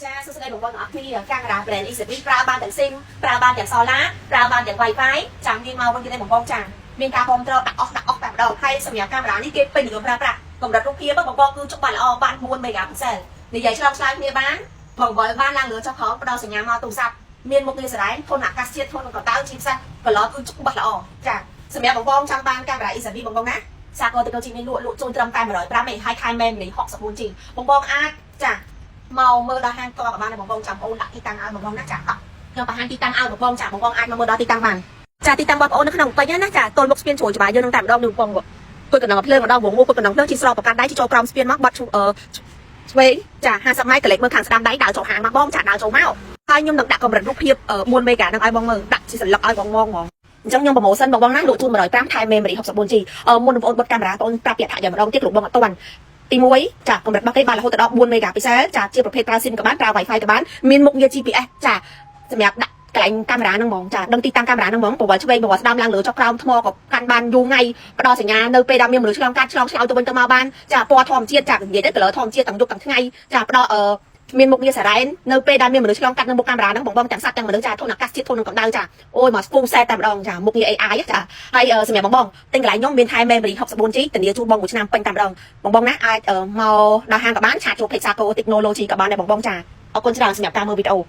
ចាសួស្តីបងប្អូនទាំងអស់គ្នាកាមេរ៉ា brand EZVIZ ប្រើបានទាំង SIM ប្រើបានទាំង Solar ប្រើបានទាំង Wi-Fi ចាំយើងមកវិញទៀតទេបងប្អូនចាមានការគ្រប់គ្រងដាក់អស់ដាក់អស់តែម្ដងហើយសម្រាប់កាមេរ៉ានេះគេពេញនិយមប្រើប្រាស់កម្រិតរូបភាពបងប្អូនគឺច្បាស់ល្អបាន4 megapixel និយាយឆ្លងឆ្លើយគ្នាបានបង្វិលបានឡើងលើចុះក្រោមផ្ដល់សញ្ញាមកទូរស័ព្ទមានមុខងារសារ៉ែនធន់អាកាសធាតុធន់នឹងកម្ដៅជាពិសេសកន្លគឺច្បាស់ល្អចាសម្រាប់បងប្អូនចង់បានកាមេរ៉ា EZVIZ បងប្អូនណាសាកល technology មានលក់លក់ជូនត្រឹមតែ105ទេហើយថែម memory 64 G បងប្អូនអាចចា មកមើលដល់ហាងតក៏បានដែរបងប្អូនចាំអូនដាក់ទីតាំងឲ្យបងប្អូនណាចាអត់ខ្ញុំបង្ហាញទីតាំងឲ្យបងប្អូនចាបងប្អូនអាចមកមើលដល់ទីតាំងបានចាទីតាំងបងប្អូននៅក្នុងពេញណាចាទល់មុខស្ពានជ្រោយច្បាយើងនឹងតែម្ដងនឹងបងគួយកណ្ដឹងភ្លើងម្ដងវងមួគួយកណ្ដឹងភ្លើងជីស្រោប្រកាន់ដៃជីចូលក្រោមស្ពានមកបាត់អឺឆ្វេងចា50ម៉ែត្រកលេចមើលខាងស្ដាំដៃដើរចូលហាងមកបងចាដើរចូលមកហើយខ្ញុំនឹងដាក់កម្រិតរូបភាព4មេហ្គានឹងឲ្យបងមើលដាក់ជាសន្លឹកឲ្យបងមកហ្មងអញ្ចឹងខ្ញុំpromotion បងបងណាលក់ជូន105ថែម memory 64 G អឺមុនបងប្អូនបិទកាមេរ៉ាបងប្អូនប្រាប់ពាក្យថាយ៉ាងម្ដងទៀតលោកបងអត់ទាន់ទី1ចាកម្រិតរបស់គេបានរហូតដល់4 megapixel ចាជាប្រភេទប្រើ SIM ក៏បានប្រើ Wi-Fi ក៏បានមានមុខងារ GPS ចាសម្រាប់ដាក់កន្លែងកាមេរ៉ាហ្នឹងហ្មងចាដឹងទីតាំងកាមេរ៉ាហ្នឹងហ្មងប្រវត្តិឆ្វេងប្រវត្តិស្ដាំឡើងលើចុះក្រោមថ្មក៏កាន់បានយូរថ្ងៃផ្ដល់សញ្ញានៅពេលដែលមានមនុស្សឆ្លងកាត់ឆ្លងឆ្លើយទៅវិញទៅមកបានចាពណ៌ធម្មជាតិចានិយាយទៅ color ធម្មជាតិទាំងយប់ទាំងថ្ងៃចាផ្ដល់អឺមានមុខងារសារ៉ែននៅពេលដែលមានមនុស្សឆ្លងកាត់នៅមុខកាមេរ៉ាហ្នឹងបងបងទាំងសត្វទាំងមនុស្សចាធន់អាកាសធាតុធន់នឹងកម្ដៅចាអូយមក full set តែម្ដងចាមុខងារ AI ចាហើយសម្រាប់បងបងទិញកន្លែងខ្ញុំមានថែម memory 64 G ធានាជូនបងមួយឆ្នាំពេញតែម្ដងបងបងណាអាចមកដល់ហាងក៏បាន chat ចូល page Sako Technology ក៏បានដែរបងបងចាអរគុណច្រើនសម្រាប់ការមើលវីដេអូ។